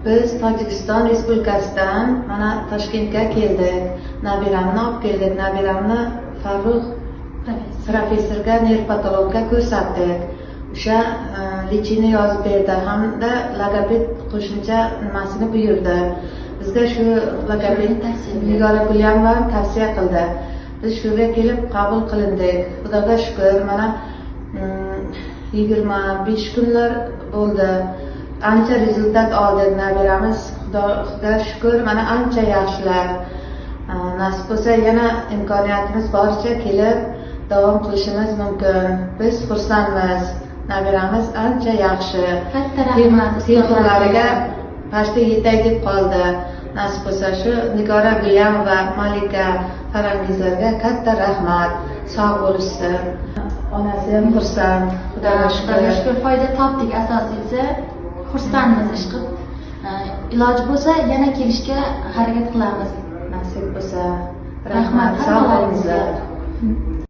Biz Tojikiston Respublikasidan mana Toshkentga keldik. Nabiramni olib keldik. Nabiramni Farruh professorga, nevropatologga ko'rsatdik. O'sha лечение yozib berdi hamda logoped qo'shimcha nimasini buyurdi. Bizga shu logoped Tavsiya berdi. Nigora Gulyamova tavsiya qildi. Biz shu yerga kelib qabul qilindik. Xudoga shukur, mana 25 kunlar bo'ldi. Ancha результат oldik. Nabiramiz, Xudoga shukur, mana ancha yaxshilar. Nasib bo'lsa, yana imkoniyatimiz boricha kelib davom qilishimiz mumkin. Biz xursandmiz. Nabiramiz ancha yaxshi. Katta rahmat. Tengqurlariga почти yetay deb qoldi. Nasib bo'lsa, shu Nigora Gulyamova, Malika, Farangizlarga katta rahmat. Sog' bo'lishsin. Onasi ham xursand. Xudoga Xudoga shukur. shukur, foyda topdik, asosiysi xursandmiz ishqib. Iloji bo'lsa, yana kelishga harakat qilamiz. Nasib bo'lsa. Rahmat Rahmat. Sog' hammalaringizga. bo'linglar.